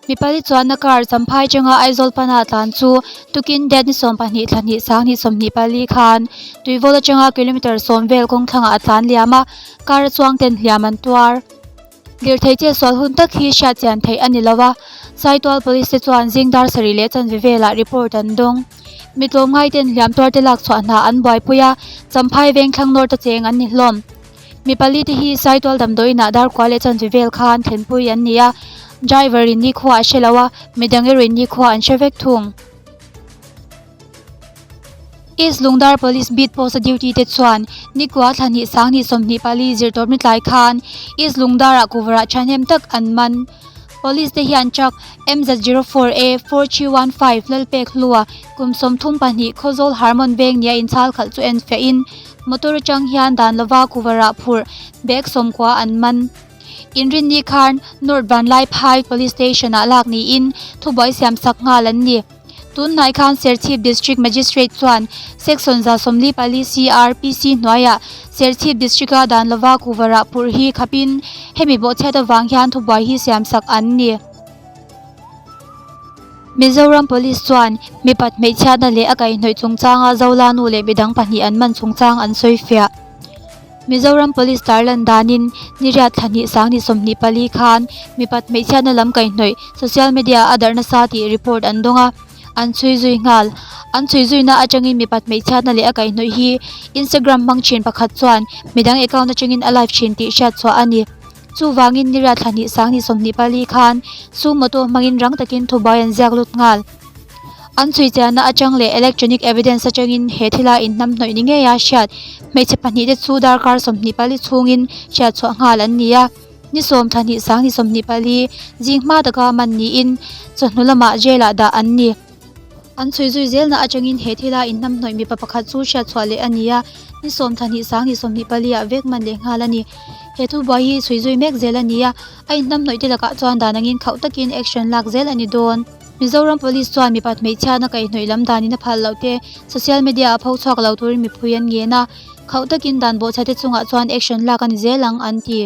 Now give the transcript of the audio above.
Mi pali chuanna car Champhai atanga Aizawl pana tlan chu tukin date ni 12 thla hnih 20 24 khan Tuivawl atanga kilometre 10 vel kawng thlangah a tlan liam a, car a chuang ten hliam an tuar. Lirthei che sual hun tak hi hriat chian theih a ni lo a, Saitual Police te chuan zing dar sarih leh chanve velah report an dawng. Mi tlawmngai ten hliam tuar te lak chhuah hna an buaipui a, Champhai veng thlang nawr ta cheng an ni hlawm. Mi pali te hi Saitual damdawiin ah darkua leh chanve vel khan thlenpui an ni a, driver in nikhua a hre lo a, midang erawh in nikhua an hre vek thung. East Lungdar Police Beat Post a duty te chuan nikua thla hnih 20 24 zirtawp ni tlai khan East Lungdar ah kuvarah thahnem tak an man. Police te hian truck MZ04A 4315 Lalpek hlua kum 32 Khawzawl Harmon veng nia inchhal khalh chu en fiah in motor atang hian dan lova kuvarah phurh bag 90 an man. Inrinni khan North Vanlaiphai Police Station ah lak niin thubuai siam sak nghal an ni. Tunhnai khan Serchhip District Magistrate chuan Section 144 CRPC hnuaiah Serchhip District-a dan lova kuvarah phurh hi khapin hemi bawhchhiat avang hian thubuai hi siamsak an ni. Mizoram Police chuan mipat hmeichhiatna leh a kaihhnawih chungchanga Zola nu leh midang pahnih an man chungchang an sawifiah. Mizoram Police tarlan danin niriat thla hnih 20 24 khan mipat hmeichhiatna lam kaihhnawih social media a darh nasa tih report an dawng a, an chhui zui nghal. An chhui zuina atangin mipat hmeichhiatna leh a kaihhnawih hi Instagram hmang thin pakhat chuan midang account atangin a live thin tih hriat chhuah a ni. Chuvangin niriat thla hnih 20 24 khan sumoto hmangin rang takin thubuai an ziak lut nghal. An chhui chianna atang leh electronic evidence atangin he thila inhnam hnawih ni ngei a hriat hmeichhe pahnih te chu darkar 24 chhungin hriat chhuah nghal an ni a. Ni 10 thla hnih 20 24 zing hma taka man niin chawhnu lamah jail ah dah an ni. An chhui zui zelna atangin he thila inhnam hnawih mipa pakhat chu hriat chhuah leh a ni a, ni 10 thla hnih 20 24 ah vek man leh nghal a ni. He thubuai hi chhui zui mek zel a ni a, a inhnam hnawih te lakah chuan dan angin khauh takin action lak zel a ni dawn. Mizoram Police chuan mipat hmeichhiatna kaihhnawih lam danin a phal loh te, social media a pho chhuak lo turin mipui an ngen a, khauh takin dan bawhchhe te chungah chuan action lak a ni zel ang, an ti.